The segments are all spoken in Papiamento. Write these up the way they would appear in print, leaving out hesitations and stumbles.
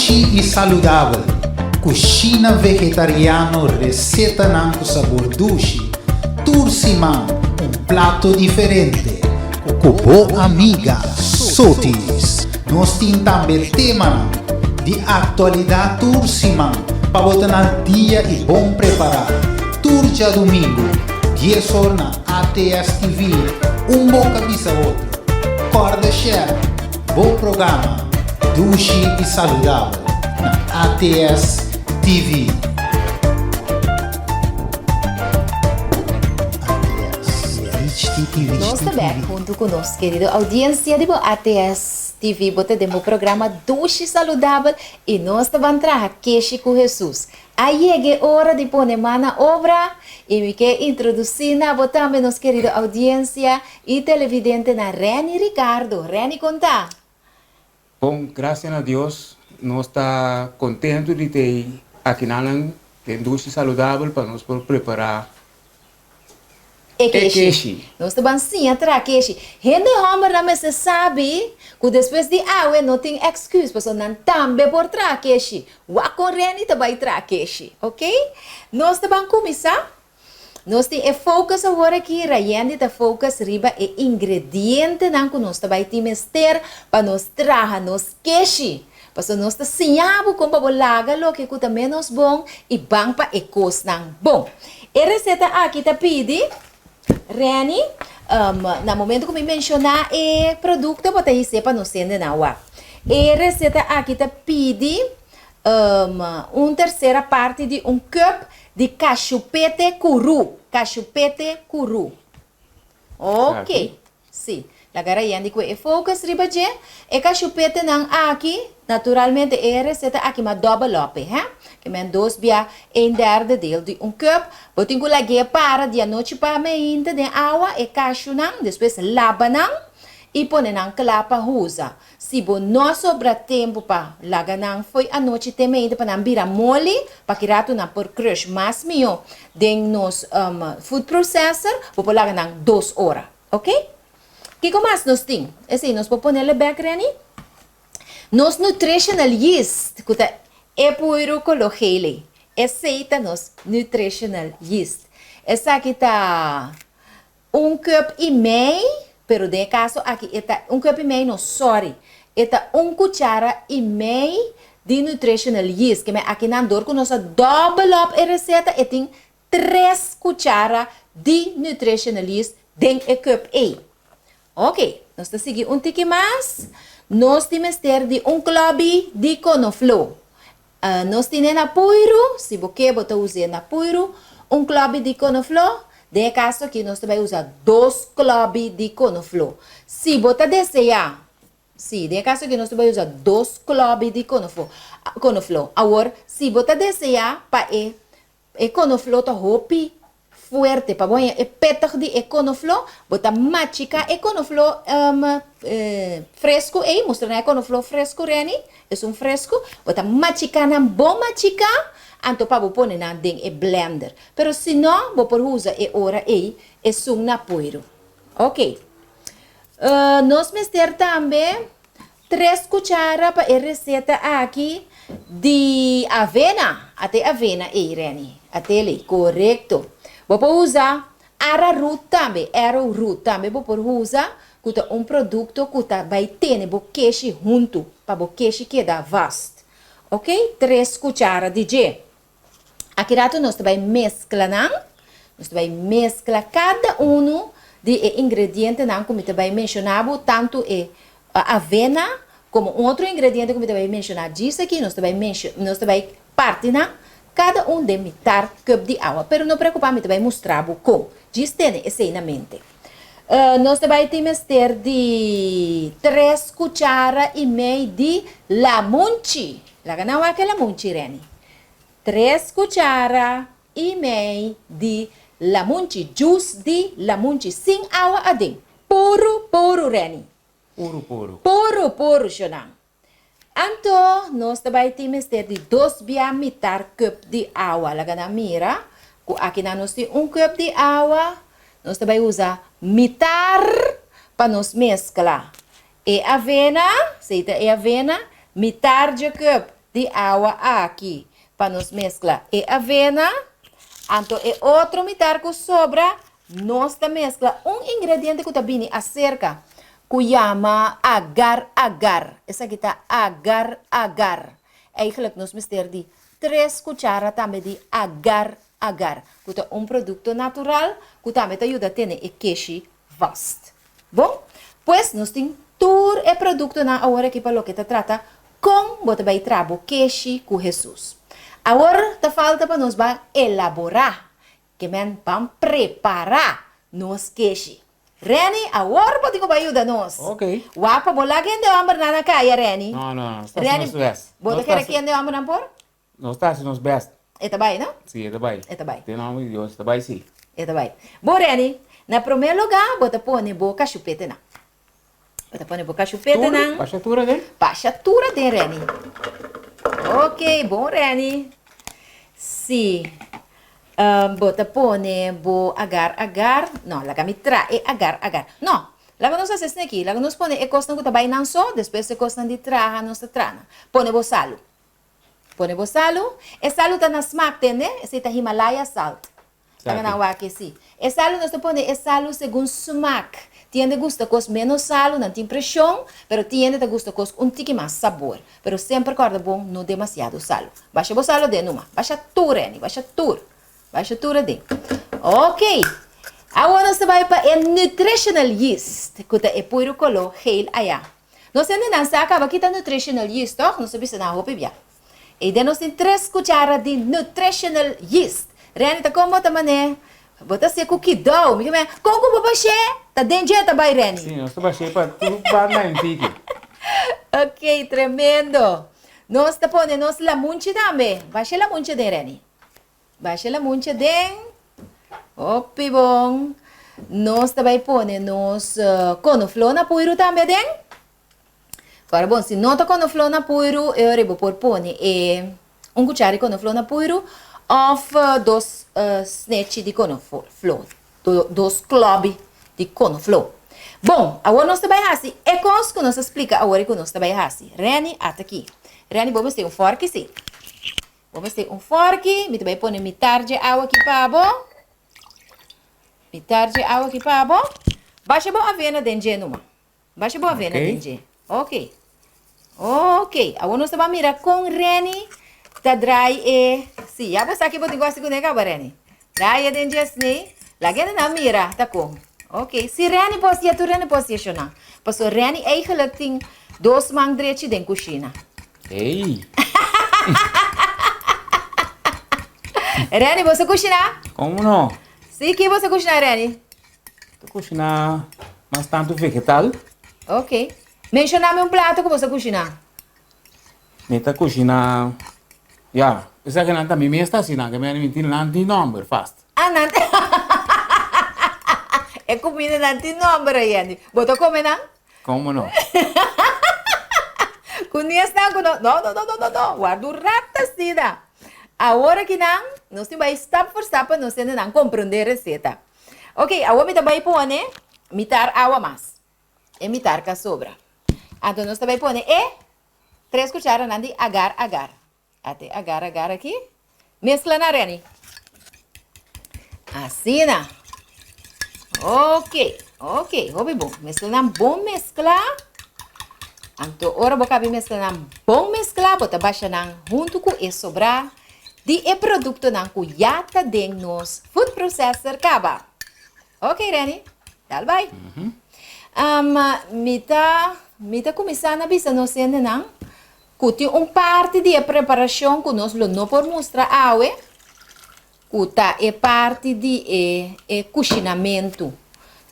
Dushi i saludabel, Kushina vegetariano resetanan ku sabor dushi, tur siman un plato diferente ku bo amiga Sotis. Nos tin tambe temanan di aktualidat tur siman pa bo ta na dia i bon prepará. Tur djadumingu, dies or na ATS TV, Un Boka Bisa Otro. Kòrda share bo programa Dushi i Saludabel na ATS TV. Nos ta bek huntu ku nos kerido audiencia di bo ATS TV. Bo ta den bo programa Dushi Saludabel i nos ta ban traha keshi ku Hesus. A yega e ora di pone man na obra i mi ke introdusí na bo tambe nos kerido audiencia i televidentenan Renny Ricardo. Renny kon ta? Bon, gracia na Dios nos ta contento di tei akinanan den Dushi Saludabel pa nos por prepara E keshi. Nos ta ban siña traha keshi. Hende hòmbernan mester sabi ku despues di awe no tin èksküs pasobra nan tambe por traha keshi. Wak kon Renny ta bai traha keshi. Ok? Nos ta ban kuminsá. Nos tin e focus awor aki, Rayendi ta focus riba e ingredientenan ku nos ta bai tin mester pa nos traha nos keshi. Pasobra nos ta siña bo kon pa bo laga loke ku ta ménos bon i ban pa e kosnan bon. E reseta aki ta pidi, Renny, na momento ku mi menshoná e produkto bo ta his'é pa nos hende nan wak. E reseta aki ta pidi un tersera parti di un cup di kashupete kurú, kashupete kurú. Ok. Sí. Laga Rayendi ku e focus riba dje. E kashupetenan aki, naturalmente e reseta aki ma dòbel op e, hè. Ke men dos bia een derde deel di un cup. Bo tin ku lag'é para di anochi pa meinta den awa e kashunan, despues laba nan i pone nan kla pa huza. Si bo no a sobra tempu pa laga nan fo'i anochi te meinta pa nan bira moli, pa ki ratu nan por crush mas mihó den nos food processor, bo por laga nan dos ora. Ok? Kiko mas nos tin? Esei nos por ponele bek, Renny? Nos nutritional yeast, ku ta e puiru koló geel ei. Esei ta nos nutritional yeast. Esaki ta Un cup y mei, pero den e caso aki e ta un cup y mei no, sorry, e ta un cuchara y mei di nutritional yeast. Keme akinan door cu nos a double up e receta e tin tres cuchara di nutritional yeast den e cup ey. Ok, nos ta sigui un tiki mas. Nos tin mester di un klobi di konoflo. Nos tine na puiru, si bo ke bo ta us'é na puiru, un klòbi di konofló, den e kaso aki nos ta bai usa dos klòbi di konofló. Si bo ta deseá, si, den e kaso aki nos ta bai usa dos klòbi di konofó, konofló. Awor, si bo ta deseá pa e E konofló ta hopi fuerte. Pa bo haña e pètag di e konofló, bo ta machiká e konofló fresku ei, mustra nan e konofló fresku, Renny, esun fresku, bo ta machiká nan bon machiká, anto pa bo pone nan den e blender. Pero si no, bo por usa e ora ei esun na puiru. Oke. Nos mester tambe Tres cuchara pa e receta aki di avena. Ate avena ey, Renny. Atele, corecto. Bo por usa arrowroot tambe, arrowroot tambe bo por usa, cu ta un producto cu ta bay tene bo keshi hunto, pa bo keshi keda vast. Ok, tres cuchara di dje. Aki rato nos ta bai meskla nan. Nos ta bai meskla kada unu di e ingredientenan ku mi ta bai menshoná bo, tantu e avena komo un otro ingrediente ku mi ta bai menshoná djis aki. Nos ta bai nos ta bai parti nan kada un den mitar cup di awa. Pero no preokupá, mi ta bai mustra bo kon. Djis tene esei na mente. Nos ta bai tin mester di tres kuchara i mei di lamunchi. Laga nan wak e lamunchi, Renny. Tres cuchara y mei di lamunchi, juice di lamunchi, sin awa aden. Puru, puru, Renny. Puru, puru. Puru, puru, Shonan. Anto, nos ta bay tin mester di dos bia mitar cup di awa. Laga nan mira cu akinan nos tin un cup di awa. Nos ta bay usa mitar pa nos mezcla. E avena, esey ta e avena, mitar dje cup. di awa aki pa nos meskla e avena, anto e otro mitar ku sobra nos ta meskla un ingrediente ku ta bini aserka ku yama agar agar. Esaki ta agar agar. Eigenlijk nos mester di tres kuchara tambe di agar agar, ku ta un produkto natural ku tambe ta yuda tene e keshi vast. Bon, pues nos tin tur e produktonan awor aki pa loke ta trata kon bo ta bai traha bo keshi ku Hesus. Awor ta falta pa nos ban elaborá, ke men ban prepará nos keshi. Renny, awor bo tin ku bai yuda nos. Ok. Wak pa bo laga hende hòmbernan na kaya, Renny. No, no, nos ta hasi nos bèst. Bo ta kere kende hòmbernan por? Nos ta hasi nos bèst. E ta bai, no? Sí, e ta bai. E ta bai. Den nòmber di Dios, e ta bai sí. E ta bai. Bo Renny, na promé lugá bo ta pone bo kashupetenan. Bo ta pone bo kashupetenan. Tur? Basha tur aden? Basha tur aden, Renny. Ok, bon Renny. Sí. Bo ta pone bo agar agar. No, laga mi tra e agar agar. No, laga nos hasi esaki aki. Laga nos pone e kosnan ku ta bai nan so, despues e kosnan di traha nos ta traha nan. Pone bo salu. Pone bo salu. E salu ta na smak, tende? Esei ta Himalaya salt. Laga nan wak si. E salu nos ta pone e salu segun smak. Tin hende gusta kos menos salu, nan tin preshon, pero tin hende ta gusta kos un tiki mas sabor. Pero semper kòrda bon, no demasiado salu. Basha bo salu aden numa. Basha tur, Annie, basha tur. Basha tur aden. Ok. Awor nos ta bai pa e nutritional yeast, ku ta e puiru koló geel aya. Nos hendenan sa kaba kita nutritional yeast toch? Nos a bisa nan hopi bia. Eiden nos tin tres kuchara di nutritional yeast. Renny ta kon bo ta man'é? Bo ta hasié ku kidou. Mi kimen, kon ku bo bash'é? Ta den dje ta bai Renny. Sí, nos ta bash'é pa tur banda en tiki. Ok, tremendo. Nos ta pone nos lamunchi tambe. Bash'é lamunchi aden Renny. Basha lamunchi aden. Hopi bon. Nos ta bai pone nos konofló na puiru tambe aden. Ora bon, si no ta konofló na puiru, e ora bo por pone e un kuchara di konofló na puiru òf dos snechi di konofló, dos klòbi di konofló. Bon, awor nos ta bai hasi e kos ku nos a splika awor ku nos ta bai hasi. Renny, ata aki. Renny, bo mester un fòrki si. Bo mester un fòrki, mi ta bai pone mitar dje awa aki pa bo. Mitar dje awa aki pa bo. Basha bo avena den dje numa. Basha bo avena Ok. den dje. Ok. Ok, awor nos ta bai mira kon Renny ta draai e. Si, ya bo sa ki bo tin ku hasi kuné kaba Renny. Draai e den dje asni. Laga hende nan mira ta kon. Ok, si Renny por hasié tur hende por hasié shona. Pasobra Renny eigenlijk tin dos man drechi den kushina. Ey! Renny, bo sa kushiná? Komo no? Si, ki bo sa kushiná, Renny? Ta kushiná mas tantu vegetal. Ok. Menshoná mi un plato ku bo sa kushiná. Mi ta kushiná, ya, esaki nan ta mi mes ta hasi nan, ke mi tin nan tin nòmber fast. Ah, nan E kuminda nan tin nòmber, Yendy. Bo ta kome nan? Komo no? Ku ni esnan ku no, no, no, no, no, no, no, warda un rat asina. Awor aki nan, nos tin bai stap for stap pa nos hende nan komprondé reseta. Ok, awor mi ta bai pone mitar awa mas. E mitar ka sobra. Anto nos ta bai pone e tres kucharanan di agar agar. Ate agar agar aki. Mezcla na Renny. Asina. Ok, ok, hopi bon. Mezcla nan bon mezcla. Anto ora bo kabi mezcla nan bon mezcla, bo ta basha nan huntu ku e sobra di e produktonan ku ya ta den nos food processor kaba. Ok, Renny, dal bai. Um, mi ta, mi ta kuminsá na bisa nos hendenan Ku tin un parti di e preparashon ku nos lo no por mustra awe, ku ta e parti di e e kushinamentu.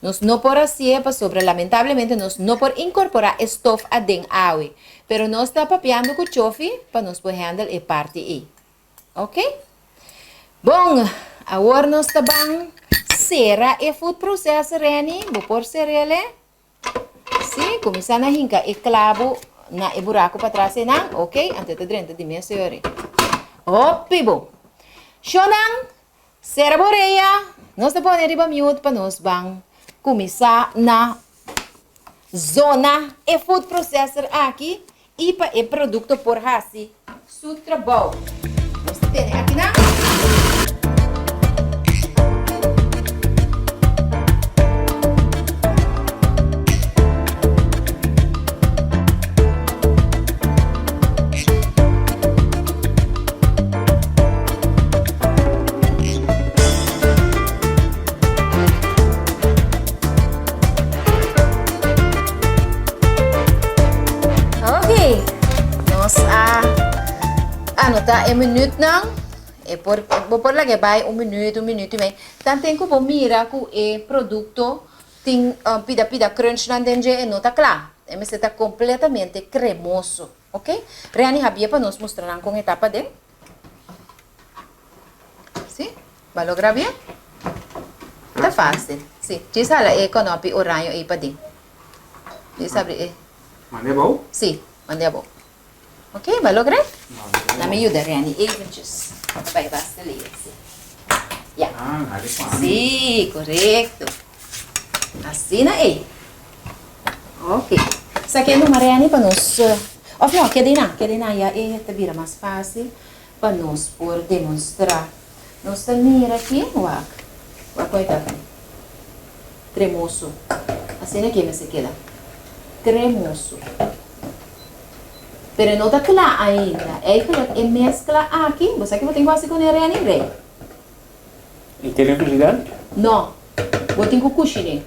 Nos no por hasié pasobra lamentablemente nos no por inkorporá e stof aden awe. Pero nos ta papiando ku Chofi pa nos por handle e parti ei. Oke? Bon, awor nos ta ban sera e food processor, Renny. Bo por ser'el e? Sí, kuminsá na hinka e klabu na e buraku patras einan. Ok, anto e ta drenta di mes ora. Hopi bon. Shonnan, sera bo orea. Nos ta pone riba mute pa nos ban kuminsá na zona e food processor aki i pa e produkto por hasi. su trabou. Nos ta tene akinan. Ok, nos a anota e minuutnan. E por, bo por laga e bai un minuut, un minuut y mei. Tanten cu bo mira cu e producto tin pida pida crunchnan den dje e no ta cla. E mester ta completamente cremoso. Ok, Reni habia pa nos mustra nan con e ta paden. Sí, bo a logra bien? Ta fácil. Sí, djis hala e konopi oraño ei paden. Djis abri e. Manda e abou? Sí, manda e abou. Ok, bo a logra? Na mi yuda Reni eventjes. Ta bai basta lihé, sí. Ya. Ah, hala e pan. Sí, korekto. Asina ei. Ok. Sa ke numa Reni pa nos, òf no, keda einan, keda einan ya e ta bira mas fácil. Pa nos por demonstrá. Nos ta mira aki, wak. Wak kon e ta aki. Kremoso. Asina aki e mester keda. Kremoso. Pero e no ta kla ainda. Eigenlijk e meskla aki, bo sa ke bo tin ku hasi kuné, Reni? Rei. E tene frigider? No. Bo tin ku kushiné.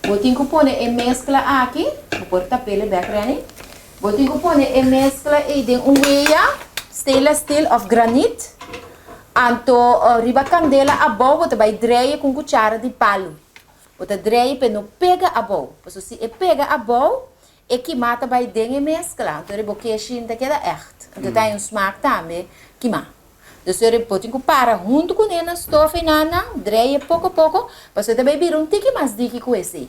Bo tin ku pone e meskla aki, bo por tap'el bek, Reni. Bo tin ku pone e meskla ei den un weya, stainless steel òf granit. Anto riba kandela abou bo ta bai drei ku un kuchara di palu. Bo ta drei pa e no pega abou, pasobra si e pega abou, e kimá ta bai den e meskla, anto riba bo keshi no ta keda ègt. Anto ta haña un smak tambe kimá. Dus ora bo tin ku para huntu kuné na stof einan, drei e poko poko, pasobra e ta bai bira un tiki mas diki ku esei.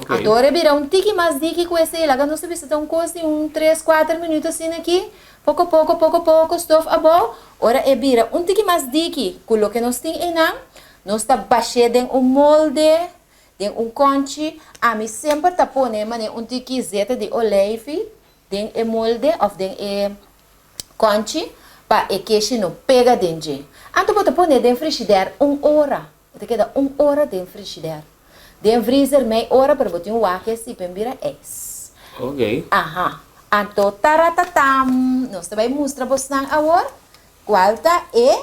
Anto ora e bira un tiki mas diki ku esei, laga nos ta bisa ta un kos di un tres, kuater minuut asina aki, poko poko, poko poko, stof abou, ora e bira un tiki mas diki ku loke nos tin einan, nos ta bash'é den un molde, den un kònchi, ami semper ta pone manera un tiki zeta di oleifi den e molde òf den e kònchi pa e keshi no pega den dje. Anto bo ta pone den frishidèr un ora. Bo ta keda un ora den frishider. Den vrizer mei ora pero bo tin un wak esi pen bira ijs. Ok. Aha. Anto taratatam. Nos ta bai mustra bosnan awor cual ta e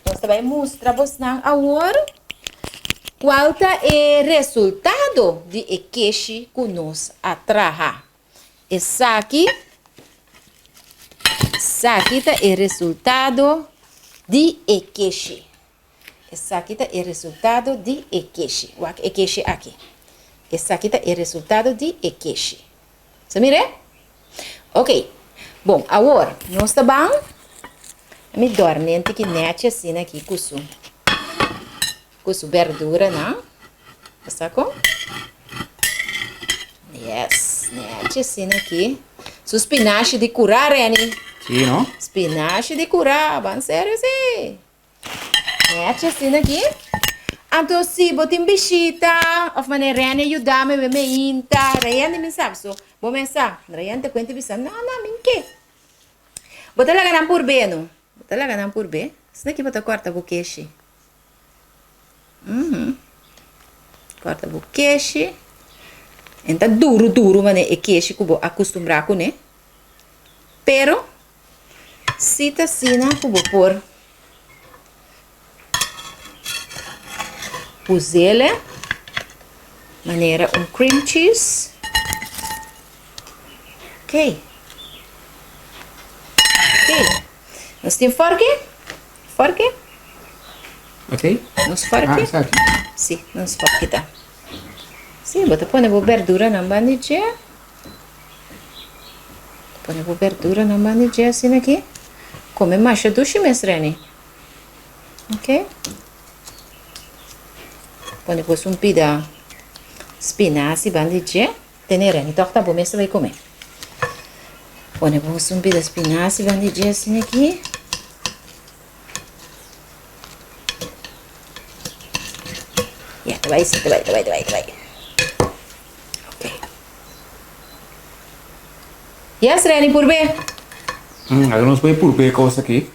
Nos ta bai mustra bosnan awor cual ta e resultado di e keshi cu nos a traha. Esaki Esaki ta e resultado di e keshi. Esaki ta e resultado di e keshi. Wak e keshi aki. Esaki ta e resultado di e keshi. Sa mir'é? Ok. Bon, awor nos ta ban mi dòrnente ki nèchi asina aki ku su ku su berduranan. Bo sa kon? Yes, nèchi asina aki. Su spinashi di kurá, Reni. Sí, no? Spinashi di kurá, ban serio sí. Nèchi asina aki. Anto si bo tin bishita òf manera Reni a yuda mi, mi meinta, Reni mi sa, so bo mes sa. Reni ta kuenta bisa, no, no, mi ke. Bo ta laga nan purb'é, no? Bo ta laga nan purb'é. Asina aki bo ta kòrta bo keshi. Kòrta bo keshi. E ta duru duru manera e keshi ku bo a kustumbrá kuné. Pero si ta asina ku bo por pus'el manera un cream cheese. Ok. Ok. Nos tin fòrki? Fòrki? Ok. Nos fòrki? Ah, esaki. Si, nos fòrki ta. Si, bo ta pone bo berduranan banda di dje. Pone bo berduranan banda di dje asina aki. Kome masha dushi mes, Reni. Ok. Pone bo un pida spinazi banda di dje. Tene Reni, tòg ta bo mes ta bai kome. Pone bo un pida spinazi banda di dje asina aki. Ya, ta bai, ta bai, ta bai, ta bai, ta bai. Ok. Yes, Reni, purbe. Awe nos por purba e kos aki.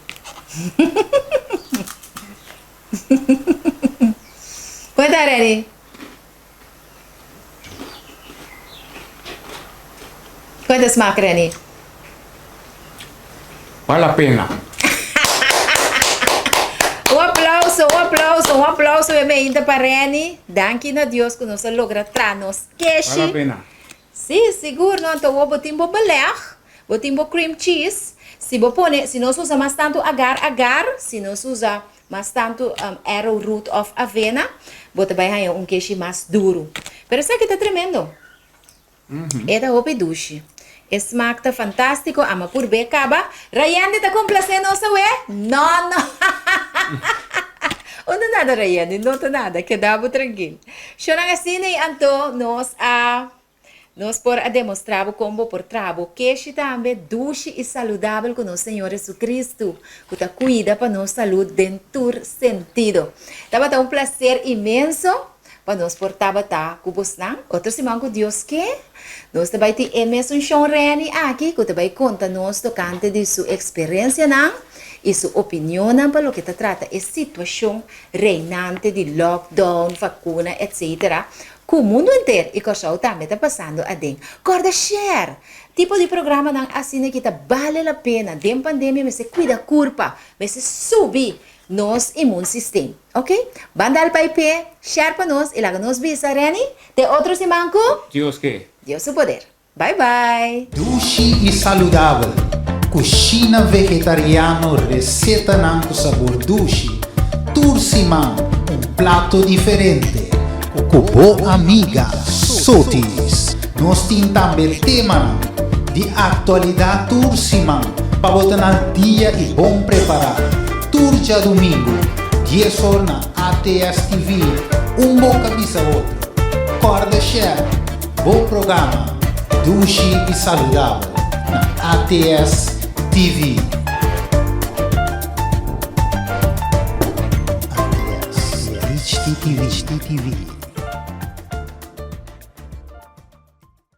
Kon ta Renny? Kon ta smak Renny? Bal la pena. Un aplauso, un aplauso, un aplauso e meinta pa Renny. Danki na Dios ku nos a logra tra nos keshi. Bal la pena. Sí, sigur no. Anto bo tin bo beleg, bo tin bo cream cheese. Si bo pone, si nos usa mas tantu agar agar, si nos usa mas tantu arrowroot of avena, bo ta bai haña un keshi mas duru. Pero esaki ta tremendo. E ta hopi dushi. E smak ta fantástiko, ama purbe kaba. Rayende ta komplase nos awe? No, no. Un ta nada Rayende, no ta nada. Keda bo trankil. Shownan asina i anto nos a nos por a demostra bo kon bo por traha bo keshi tambe dushi i saludabel ku nos Señor Jesucristo ku ta kuida pa nos salud den tur sentido. Tabata un plaser inmenso pa nos por tabata ku bosnan. Otro siman ku Dios ke, nos ta bai tin e mesun Shon Renny aki ku ta bai konta nos tokante di su eksperensianan i su opinionnan pa loke ta trata e situashon reinante di lockdown, vakuna etc. Ku mundu henter i Kòrsou tambe ta pasando aden. Kòrda share! Tipo di programanan asina ki ta bale la pena. Den pandemia mester kuida kurpa, mester subi nos immuunsysteem. Ok? Ban dal pa IP, share pa nos i laga nos bisa Renny te otro siman ku Dios ke. Dios su poder. Bye bye! Dushi i saludabel, Kushina vegetariano resetanan ku sabor dushi, tur siman un plato diferente ku bo amiga Sotis. Nos tin tambe temanan di aktualidat tur siman pa bo ta na dia i bon prepará. Tur djadumingu, dies or na ATS TV, un boka bisa otro. Kòrda share! Bo programa Dushi i Saludabel na ATS TV. ATS, HTTV.